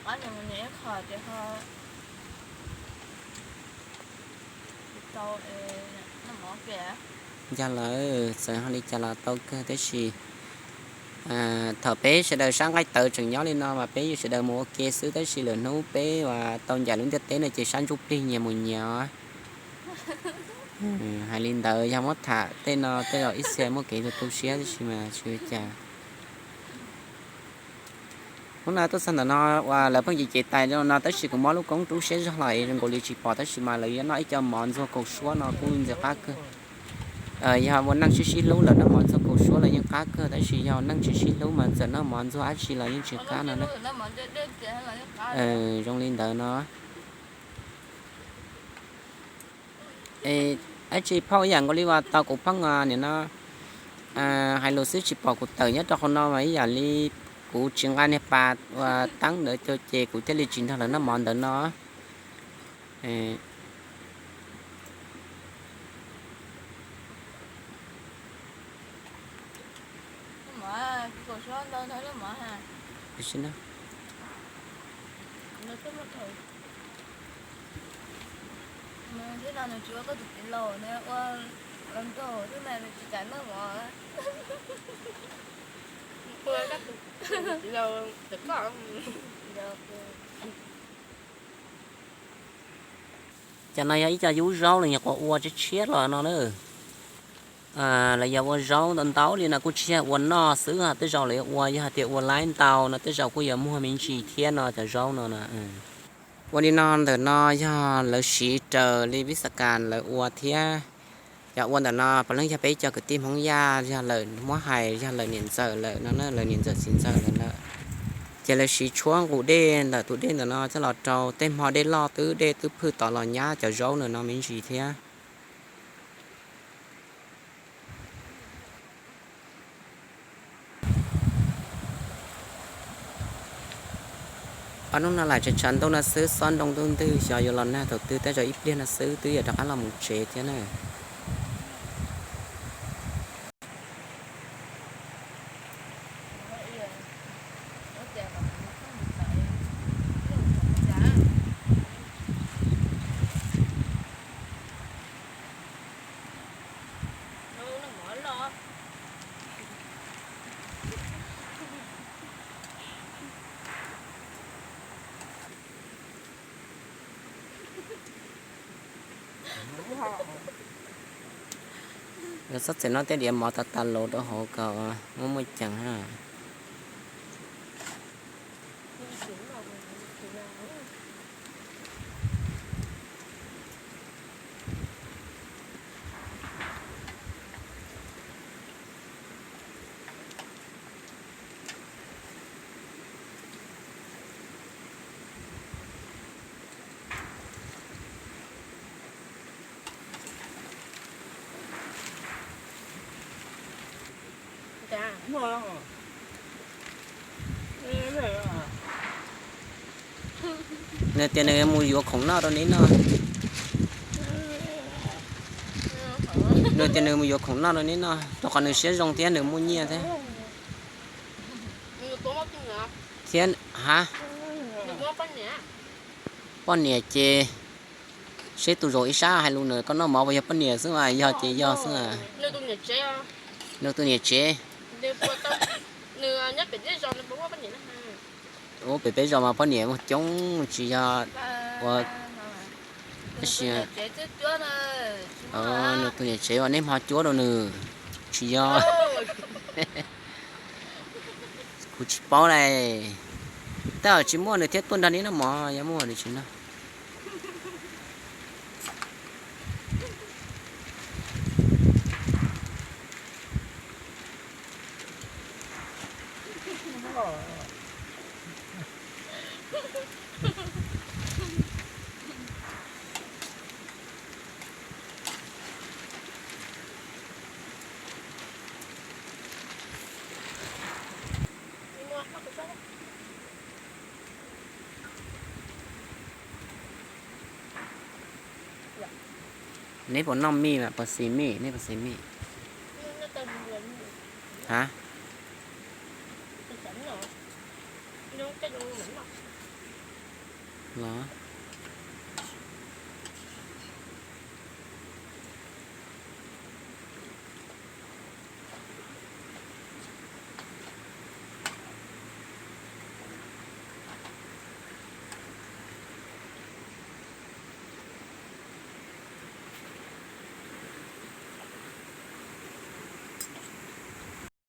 Qab mus nyiam ib qho ces ho tau noj mov ke. Ncaj lawm, txawm ho li cas los tau kawg tab sis thaum peb sawv daws sab nqaij tawv tseem nyob li no mas peb yus sawv daws mus ua ke xwb tab sis lwm hnub peb uas tau ncaim lub ntiaj teb no ces sab ntsuj plig nyias mus nyias os. Hais li ntawd yog muab tham tej no tej zaum ib txhia muaj kev tu tu siab tab sis mas tsis ua cas. Hnub no tuaj txog ntawm no uas lawv pheej cev cev tais no tab sis kuv mob lub koob rub siab zog los zoo nkaus li tsis pom tab sis mas lawv yuav noj ib co mov ntxuag kaus suab no kuj ntxim qab kawg. Yog ua neej sib sib hlub lawm noj mov ntxuag kaus suab los yeej qab kawg tab sis yog neej tsis sib hlub mas txawm noj mov ntxuag dab tsi los yeej tsis qab no na. Zoo li ntawd no. Dab tsi phauj ib yam nkaus li uas tau kuv pheej nim no hais lus xwb tsis pom kuv tawm nyob rau qhov no mas ib yam li kuv tsis nqa niag pas uas teeb ntawd ces kuv thiaj li tsis nrog lawv noj mov ntawd no. Cov no yog ib co yub zaub los nyuam qhuav ua tshiab tshiab los no na. Los yog ua zaub ntau ntau li no kuj tsis yog ua noj xwb, tej zaum lawv yuav ua yog hais tias ua laib ntau no tej zaum kuj yuav muag me ntsis thiab no cov zaub no na. Ua li no ntawm no yog lawv siv raws li vib xa kas lawv ua thiab. Cov ua ntawm no puav leej yog peb cov kwv tij Hmoob Yaj yog lawm muab hais yog lawm niam ntxawm lawm no, lawm niam ntxawm txiv ntxawm lawm lawm. Ces lawv siv tshuab nqus dej ntawm tus dej ntawm no coj los rau tej hmo dej loj twb dej twb phwj tod los nyab cov zaub ntawm no me ntsis thiab. Ob hnub no lam tshav tshav ntuj no xwb, xob nroo ntuj ntwg xyov yuav los nag thaum twg, tej zaum ib pliag no xwb twb yuav rov qab los mus tsev thiab na. Lawv txhob txwm noj tej diav mov tas tas los rau hauv kom muaj muaj ceem na. Nws tias nws mus yuav khoom noj rau neb noj. Nws tias nws mus yuav khoom noj rau neb noj rau qhov nws siab zoo thiab nws muaj nyiaj thiab. Thiab ha, poj niam ces seb tus zaum ib sab hais lus na, koj noj mov puas yog poj niam xwb mas, yog ces yog xwb. Nws tus niam tsev. Ua pem peb zos mas poj niam muaj coob tsis yog ua, tab sis nws tus niam tsev uas nej hmo cuab rau nws tsis yog. Kuv tsis paub lawm, tab sis tsis muaj nws thiaj tuaj nrog neb noj mov, yog muaj nws tsis noj. Neb puas noj mij mas, puas xis mij, neb puas xis mij? Ha? los